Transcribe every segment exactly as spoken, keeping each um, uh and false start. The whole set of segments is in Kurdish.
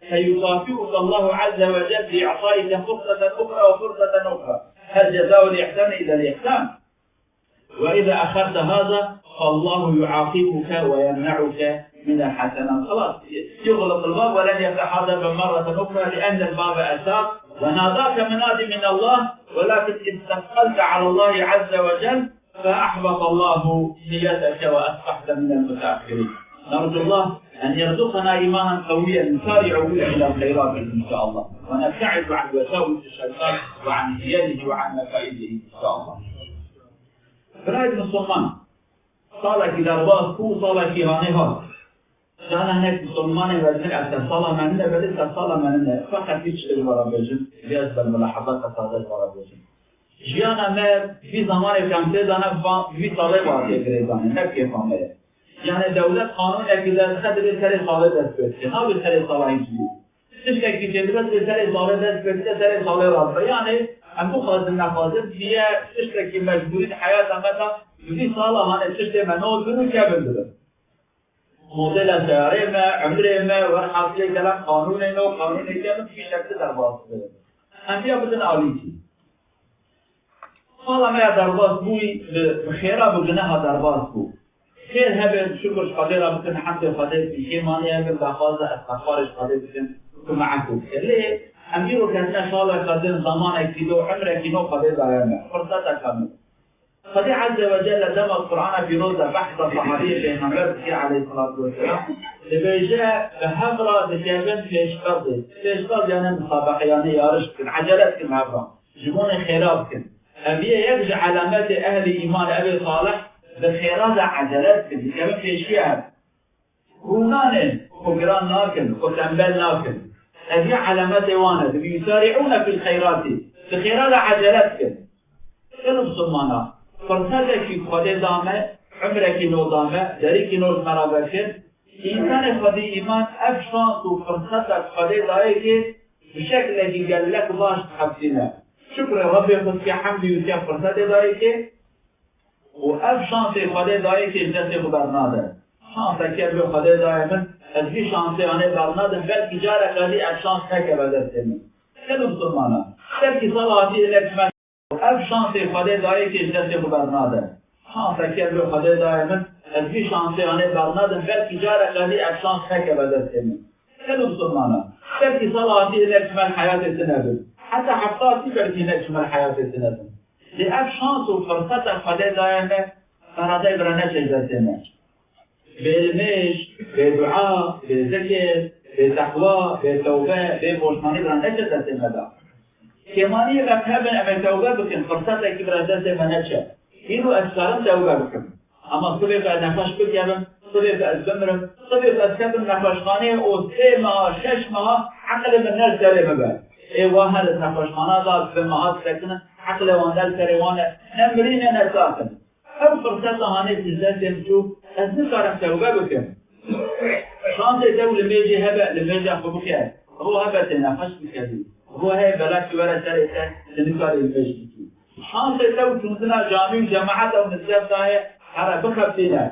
فيكافئك الله عز وجل بإعطائك فرصة أخرى وفرصة أخرى. هل جزاء الإحسان إلا الإحسان؟ وإذا أخرت هذا فالله يعاقبك ويمنعك من الحسنات. خلاص، يغلق الباب ولن يفتح هذا الباب مرة أخرى، لأن الباب أساق، وناداك مناد من الله، ولكن استثقلت على الله عز وجل فأحبط الله نيتك وأصبحت من المتأخرين. نرجو الله أن يرزقنا إيمانا قويا نسارع به إلى الخيرات إن شاء الله، ونبتعد عن وساوس الشيطان وعن حيله وعن مكائده إن شاء الله. Birayê misilman, salekî derbas bû, salekî hanê hat. Cana hinek misilmanê ve dikin, ez te sala me nine, belê te sala me nine. Feqet vî tiştê ji we re bêjim, vê ez ber milahezata sade ji we re bêjim. Jiyana me vî zamanê ku em tê de ne, va-, vî salê va tê girêdanê, ne kêfa me ye. Yanê dewlet qanûnekî derdixe, divê serê salê dest pê bike. Nabê serê sala hîç bî. Tiştekî çêdibe, divê serê salê dest pê bike, serê salê radibe. Yanê em bixwazin nexwazin, diye tiştekî mecbûrî di heyata me de, bi vî sala hanê tiştê me nod bin û kevin dibin. Modela seyarê me, emrê me, werhasilê gelek qanûnê nû, qanûnê kevin fîşek di derbas dibin. Em viya bidin alîkî. Sala me ya derbas bûyî, bi, bi xêra, bi guneha derbas bû. Xêr hebe, şukir ji Xwedê re bikin, hemdê Xwedê bikin, kêmanê hebe, daxwaza estexfarê ji Xwedê bikin, ku me efû bike. Lê em îro ketine saleke din, zamanekî nû, emrekî nû Xwedê daye me, firseteke nû. Xwedê Azze ve Celle dema Qur'ana Pîroz de behsa sahabiyê Pêxember dike aleyhissalatu vesselam, dibêje, bi hev re dikevin pêşbezê. Pêşbez yani musabeqe, yani yarış dikin, ecele dikin bi hev re. Ji bo nê xêra bikin. Ev yê yek ji elametê ehlî îman, ehlî salih, bi xêra de ecele dikin, dikevin pêşiya hev. Rûnanên, xwe giran nakin, xwe tembel nakin. Ev yê elametê wan e, dibî yusari'ûne fil xeyrati, di xêra de ecele dikin. Gelo misilmana, firsetekî Xwedê da me, emrekî nû da me, derîkî nû ji me re vekir. Însanê Xwedî îman ev şans û firseta Xwedê dayê kê bi şeklekî gelek baş dixebitîne. Şukrê Rebbê xwe dike, hemdî wî dike firsetê dayê kê. Û ev şansê Xwedê dayê kê ji destê xwe bernade. Şanseke bi Xwedê dayê min, ez vî şansê anê bernadim, belkî careke dî ev şans nekeve destê min. Gelo misilmana, belkî sala hatî hinek ji me. Ev şansê Xwedê dayê kê ji destê xwe bernade. Şanseke bi Xwedê dayê min, ez vî şansê anê bernadim, belkî careke dî ev şans nekeve destê min. Gelo misilmana, belkî sala hatî hinek ji me li heyatê tune bin. Heta hefta hatî belkî hinek ji me li heyatê tune bin. Lê ev şans û firseta Xwedê daye me, feradayê bira neçe ji destê me. Bê limêj, bê dua, bê zikir, bê teqwa, bê tewbe, bê poşmanî bira neçe destê me de. Kêmaniyê me hebin, em ê tewbe bikin, firsetekî bira destê me neçe. Îro ez karim tewbe bikim. Ama sibê ku ez nexweş bikevim, sibê ku ez bimirim, sibê ku ez ketim nexweşxaneyê û sê meha, şeş meha eqilê min ne li serê min be. Ê wa her di nexweşxana de bi meha disekinin, eqilê wan ne li serê wan e, ne mirî ne ne sax in. Ew firseta hanê ji destê min çû, ez nikarim tewbe bikim. Şansê te û limêjê hebe, limêja xwe bike. Ro hebe tê nexweş bikevî. Ro heye belakî were serê te, tu nikarî limêj bikî. Şansê te û çûndina camî û cemaeta û mizgefta ye, here bixebitîne.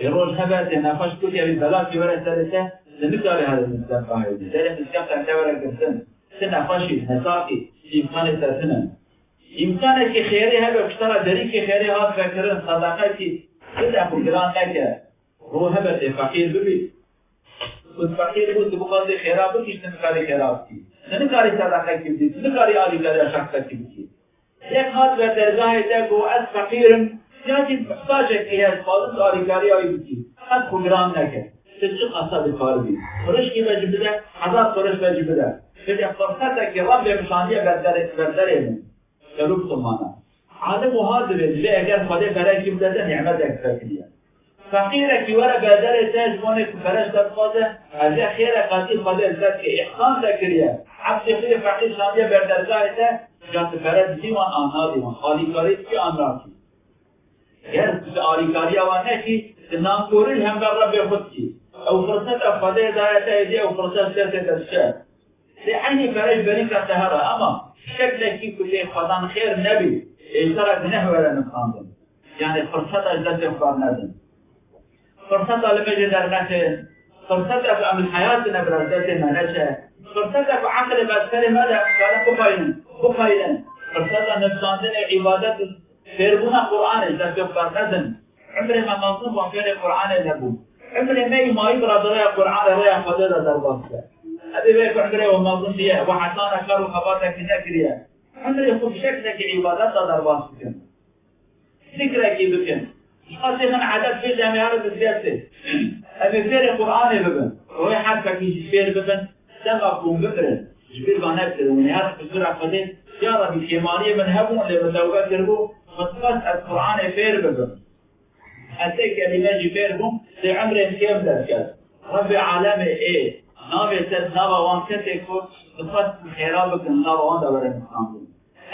Ê roj hebe tê nexweş bikevî, belakî were serê te, tu nikarî here mizgefta hêdî. Serê mizgefta te were girtin. Ti nexweş î, nesaxî, îmkanê te tune. Îmkanekî xêrê hebe, pişta re derîkê xêrê hat vekirin, sedeqekî bide xwe giran neke. Ro hebe tê feqîr bibî. Ku tu feqîr bû, tu bixwazî xêra bikî, tu nikarî xêra bikî. Tu nikarî sedeqekî bidî, tu nikarî alîkariya şexsekî bikî. Yek hat ber dergahê te got, ez feqîr im, ya jî mihtacekî heye, dixwazim tu alîkariya wî bikî. Qet xwe giran neke. Tu çiqasa dikaribî. Qurişkî ve jî bide, hezar quriş ve jî bide. Bide firsetekî Rebbê min şandiye ber derê, ber derê min. Gelo misilmana. Alim wiha dibê, divê eger Xwedê perekî bide te, nîmetek vekiriye. Feqîrekî were ber derê te, ji bo nê ku pere ji te dixwaze, ez ê xêreke dî Xwedê li te dike, îhsan te kiriye. Ebdê xwe yê feqîr şandiye ber dergahê te, ja tu pere didî wan an nadî wan, alîkarî dikî an nakî. Ger tu alîkariya wan nekî, tu nankorî li hember Rebbê xwe dikî. Ew firseta Xwedê daye te, êdî ew firset ji destê te diçe. Lê eynî pere ji berîka te here, ema şeklekî ku lê xwedan xêr nebî, ê ji te re guneh were nivîsandin. Yanî firseta ji destê xwe bernedin. Firseta limêjê dernexin, Firsetek em li heyatine bi destê me neçe. Firsetek eqlê me serê me de em karin bixweynin, bixweynin. Firseta nivîsandinê, îbadet û fêrbûna Qur'anê ji destê xwe bernedin. Umrê me mezin bû, em fêrê Qur'anê nebûn. Umrê me yî mayî bi rêya Qur'anê, rêya Xwedê de derbas be. Ebê wê ku umrê we mezin biye, we hesana kar û xebatekî nekiriye. Umrê xwe bi şeklekî îbadet de derbas bikin. Zikrekî bikin. Ji xwe têxin edet pêş em ê herin bi ziyetê. Em ê fêrê Qur'anê bibin. Rê herfekî jî fêr bibin. Dema ku hûn bimirin, ji bîr ve nekirin. Hûn ê herin huzûra Xwedê. Ya Rebî, kêmariyê min hebûn, lê min tewbe kiribû. Min dixwest ez Qur'anê fêr bibim. Ez sê kelîme jî fêr bûm, lê emrê min kêm derket. Rebbê alemê ê navê te di nava wan kesê ku dixwest xêra bikin, nava wan de were nivîsandin.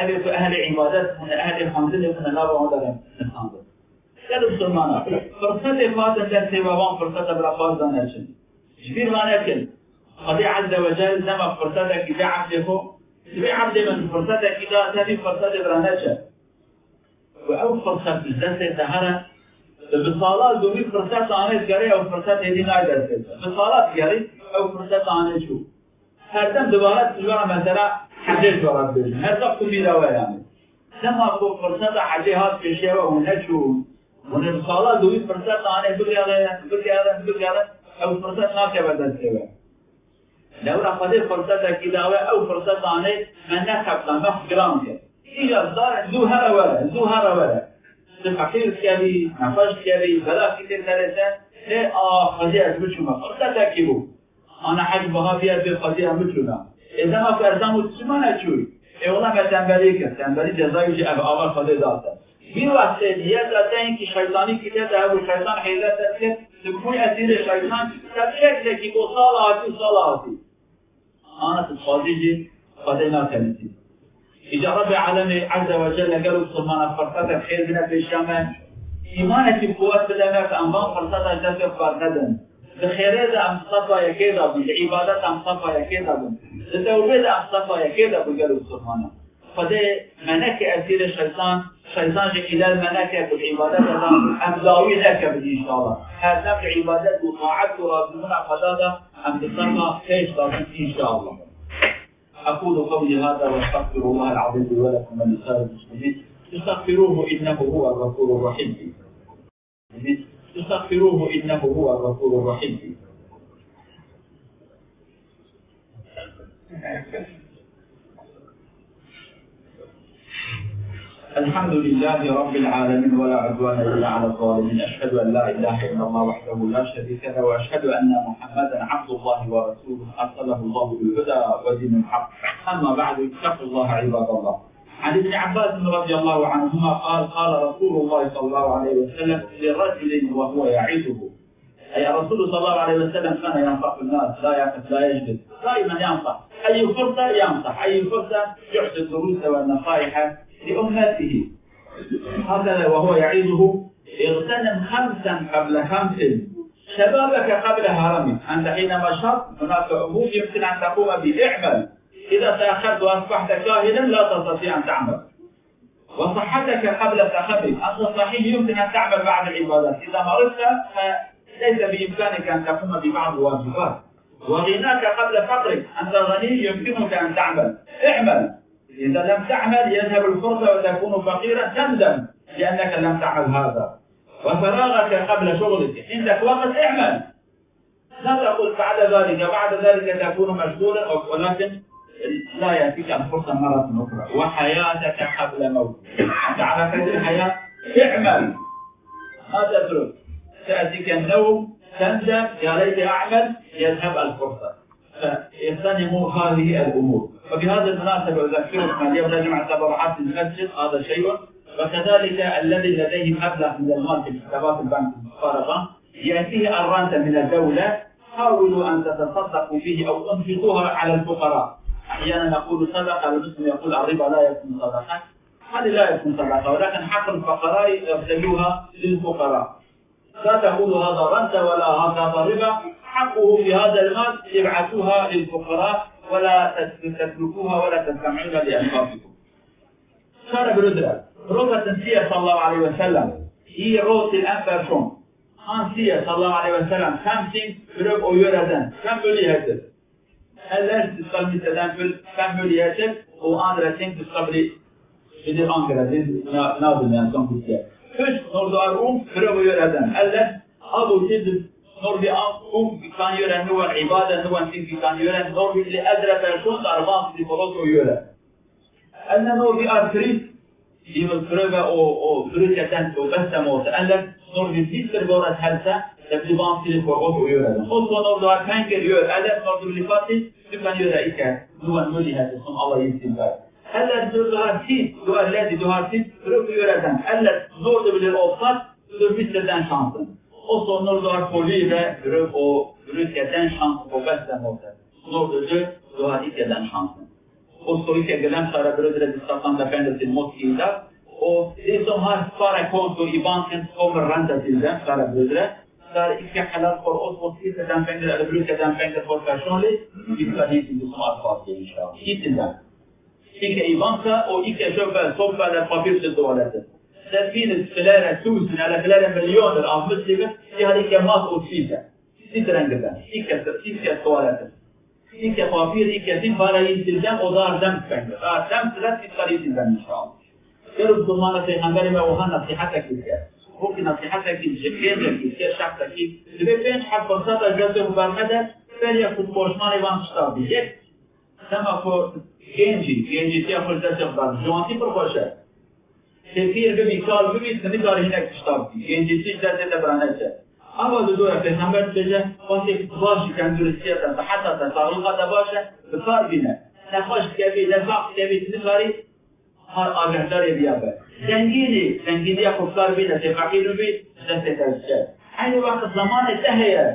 Ev ê ku ehlê îbadet bûne, ehlê xwendinê bûne, nava wan de were nivîsandin. Gelo Musulmana, firsetê ku hatin destê we, van firseta bira xwaz de neçin. Ji bîr ve nekin. Xwedê Azze ve Celle dema firsetekî da ebdê xwe, divê ebdê min firsetekî da te vî firsetê bira neçe. Ku ew firset ji destê te here, bi sala dûvî firset anê digerê, ew firset êdî nayê destê te. Bi sala digerî, ew firset anê çû. Her dem dibare tu ji we re mesela hecê ji we re dibêjin. Her dem tu bîra we yanî. Dema ku firseta hecê hat pêşiya we û neçû, hûn ê bi sala dûvî firset anê bigerin, bigerin, bigerin, ew firset nakeve destê we. Lewra Xwedê firsetekî dawe, ew firsetanê me nexebitand, me xwe giran kir. Îcar dare, zû here were, zû here were. Tu feqîr dikevî, nexweş dikevî, belakî tê serê te, lê a Xwedê ez biçûme, firsetekî bû. Ana hec biha viya bê Xwedê em biçûna. Ê dema ku ez dam û tu çima neçûyî? Ê wela me tembelî kir, tembelî cezayê jî ev ava Xwedê da te. Vî wextê niyeta te hinkî şeytanîkî te de hebû, şeytan hêle te dikir, tu bûyî esîrê şeytan, te bi şeklekî bo sala hatî û sala hatî. Ana tu dixwazî jî Xwedê nakenitî. Îca Rebbê Alemê Azze ve Celle gelo Musulmana firsetek xêr bine pêşiya me, îmanekî bi quwet bide me ku em van firseta ji destê xwe bernedin. Di xêrê de em sefa yekê de bin, di îbadet em sefa yekê de bin, di tewbê de em sefa yekê de bin gelo Musulmana. Xwedê me neke esîrê şeytan, şeytan jî îlal me neke ku di îbadeta de em dawî nekevin înşallah. Her dem di îbadet û taet û razîbûna Xweda de em bi ser ve pêş de bin înşallah. أقول قولي هذا وأستغفر الله العظيم لي ولكم ولسائر المسلمين. استغفروه إنه هو الغفور الرحيم. استغفروه إنه هو الغفور الرحيم. الحمد لله رب العالمين ولا عدوان إلا على الظالمين. أشهد أن لا إله إلا الله وحده لا شريك له وأشهد أن محمدا عبد الله ورسوله أرسله الله بالهدى ودين الحق. أما بعد، اتقوا الله عباد الله. عن ابن عباس رضي الله عنهما قال: قال رسول الله صلى الله عليه وسلم لرجل وهو يعظه، أي الرسول صلى الله عليه وسلم كان ينصح الناس، لا يقف، لا يجلس، دائما ينصح، أي فرصة ينصح، أي فرصة يحدث دروس ونصائح لأمته. هكذا وهو يعظه: اغتنم خمسا قبل خمس، شبابك قبل هرمك. أنت حينما شاب هناك أمور يمكن أن تقوم به، اعمل. إذا تأخرت وأصبحت كاهلا لا تستطيع أن تعمل. وصحتك قبل سقمك، أنت صحيح يمكن أن تعمل بعض العبادات، إذا مرضت فليس بإمكانك أن تقوم ببعض الواجبات. وغناك قبل فقرك، أنت غني يمكنك أن تعمل، اعمل. إذا لم تعمل يذهب الفرصة وتكون فقيرا تندم لأنك لم تعمل هذا. وفراغك قبل شغلك، عندك وقت اعمل. لا تقل بعد ذلك، بعد ذلك تكون مشغولا، أو، ولكن لا يأتيك الفرصة مرة أخرى. وحياتك قبل موتك. أنت على قيد الحياة، اعمل. ما تترك. تأتيك النوم، تندم، يا ليت أعمل، يذهب الفرصة. فاغتنموا هذه الأمور. وبهذه المناسبة أذكركم اليوم نجمع تبرعات للمسجد، هذا شيء. وكذلك الذي لديه مبلغ من المال في حسابات البنك المقاربة، يأتيه الرنت من الدولة، حاولوا أن تتصدقوا به أو أنفقوها على الفقراء. أحيانا نقول صدقة، المسلم يقول الربا لا يكون صدقة. هذا لا يكون صدقة، ولكن حق الفقراء ارسلوها للفقراء. لا تقولوا هذا رنت ولا هذا ربا، حقه في هذا المال ابعثوها للفقراء ولا تت-، تتركوها ولا تجتمعون لأنفاسكم. Kare birûdire, roka Sinsiye sallallahu aleyhi ve sellem, î rotî en berşon. Ansiye sallallahu aleyhi ve sellem femzin Brügge o yöreden. Fem Mülli hätte. Eller, du skal mit dem Fem Mülli hätte, o andere sind, du skal bli bilir Ankara, sind na, na dem, yani, son Türkiye. Fisch, nur so ein Rum, Brügge o yöreden. Eller, Abu Tid, nur die Au-, um, die kann jören, nur ein Ibaden, nur ein Ding, die kann jören, nur wie die ältere Person, der Mann, die Frau so jören. Enne nor vî artris, î min firove o, o firûketen û beste mor. Enne nor vî zîster goret helse, te bi van sîrê xwe got û yore. O so nor duha penger yor, enne nor du lîfati, du kan yore îke, duwen mudî hese, sun Allah yî sîn ber. Enne nor duha sî, duha ledi, duha sî, firûk yore den. Enne nor du bilir olsat, du zîster den şansin. O so nor duha kolî ve firûk o, firûketen şans o beste mor. Nor du duha îke den şansin. O soyîke gelen sare birêdire dîsa kan de pende til mot kî da. O dîso har sare kon so îban ken so mir rende til de sare birêdire. Sare îke helal kor o so kî se den pende ele birûke den pende kor personli. Dîsa dî til dîso arfas de inşallah. Kî til de. Îke îban sa o îke şofe sofa le papîr se tuvalete. Serfîne filere tûsin ele filere milyondir ahmet sivir. Dî har îke mas o kî de. Sît rengir de. Îke, îke tuvalete. Îke papîr, îke din para yî sildem, o dar dem penge. Dar dem silet sît karî sildem inşallah. Ger Musulmana Peyxemberê me wiha nesîhetekî dike. Wekî nesîhetekî ji pêncekî, ji şexsekî, divê pênc heb firseta ji destê xwe bernede, beriya ku poşmanê van tişta bî. Yek, dema ku gencî, gencîtiya xwe ji destê xwe bernede. Ciwantî pir xweş e. Te pîr bibî, kal bibî, tu nikarî hinek tişta bikî. Gencîtî ji destê te bira neçe. Ava didoya Pêxember dibêje, wextê ku tu baş î, tenduristiya te, siheta te, saxlixa te baş e, bi kar bîne. Ne xweş dikevî, ne zaf dikevî, tu nikarî ha-, agahdarê viya be. Zengînî, zengîniya xwe bi kar bîne, tê feqîr bibî, ji destê te diçe. Eynî wext zemanê te heye,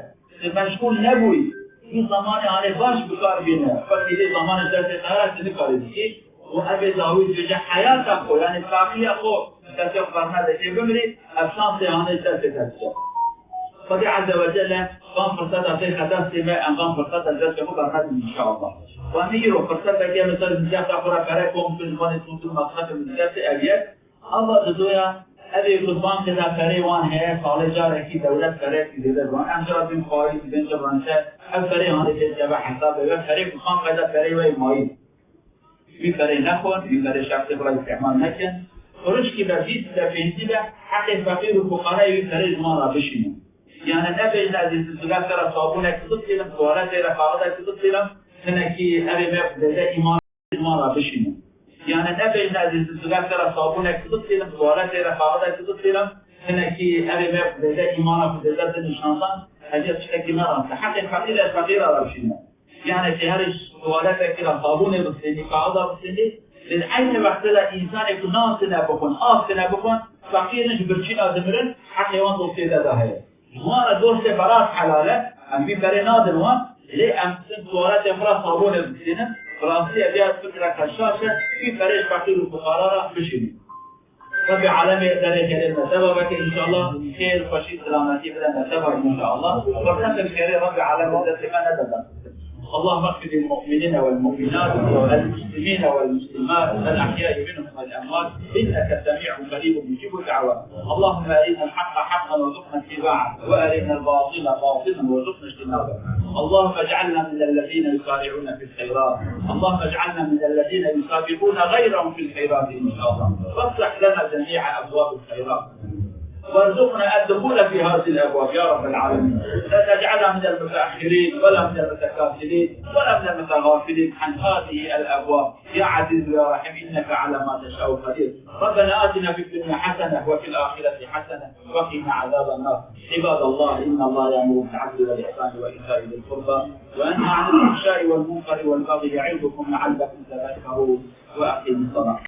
tu meşgûl nebûyî, tu zemanê hanê baş bi kar bîne. Wextî lê zemanê destê te heye, tu nikarî bikî. Û ev ê dawî dibêje heyata xwe, yanî saxiya xwe, destê xwe bernede tê bimrî, ev şansê hanê destê te diçe. Xwedê Azze ve Celle van firseta tê xedestê me, em van firseta destê xwe bernedin inşallah. Û em îro firsetekê em ser mizgefta xwe re pere kom bikin, ji wanê tûndir mesrefê mizgeftê ev yek. Ava didoya, ev ê ku bankê de perê wan heye, salê carekî dewlet perekî dêde wan. Em jira bin faiz, bin ji rente, ev perê hanê tê dikeve hesabê we, perê ku bankê de perê we yê mayî. Wî perê nexwin, wî perê şexsê xwe re îstîhmal nekin. Xurişkî be, bîst be, pêncî be, heqê feqîr û fuqarayê wî perê ji wan re bişînin. Yanî nebêjin ez ê sibe sera sabûnek bistînim, tuwaletê re kaxidek bistînim, hinekî ev ê me zêde îman ji wan re bişînin. Yanî nebêjin ez ê sibe sera sabûnek bistînim, tuwaletê re kaxidek bistînim, hinekî ev ê me zêde îmana xwe zêde dinişandan, ez ê tiştekî me rast e. Heqê feqîr ez feqîra re bişînim. Yanî tê herî tuwaletekî re sabûnê bistînî, kaxida bistînî, lê di eynî wextê de însanê ku nas tine bixwin, av tine bixwin, feqîr in ji birçîna dimirin, heqê wan dosyê te de heye. Ji wan re dostê beraz helal e, em vî perê nadin wan, lê em din tuwaletê xwe re sabûnê bistînin, bi rastî ev ya fikre xeşaş e, vî perê ji feqîr û fuqara re bişînin. Rabbê alemê derê xêrê me teva veke inşallah. Xêr, xweşî, selametî bide me teva inşallah. Firseta xêrê Rabbê alemê destê me nede ber. اللهم اغفر للمؤمنين والمؤمنات، المسلمين والمسلمات، الأحياء منهم والأموات، إنك سميع قريب مجيب الدعوات. اللهم أرنا الحق حقا وارزقنا اتباعه، وأرنا الباطل باطلا وارزقنا اجتنابه. اللهم اجعلنا من الذين يسارعون في الخيرات. اللهم اجعلنا من الذين يسابقون غيرهم في الخيرات إن شاء الله. وافتح لنا جميع أبواب الخيرات. وارزقنا الدخول في هذه الأبواب يا رب العالمين. لا تجعلنا من المتأخرين ولا من المتكاسلين ولا من المتغافلين عن هذه الأبواب. يا عزيز يا رحيم، إنك على ما تشاء قدير. ربنا آتنا في الدنيا حسنة وفي الآخرة حسنة وقنا عذاب النار. عباد الله، إن الله يأمر بالعدل والإحسان وإيتاء ذي القربى وينهى عن الفحشاء والمنكر والبغي يعظكم لعلكم تذكرون. وأقيموا الصلاة.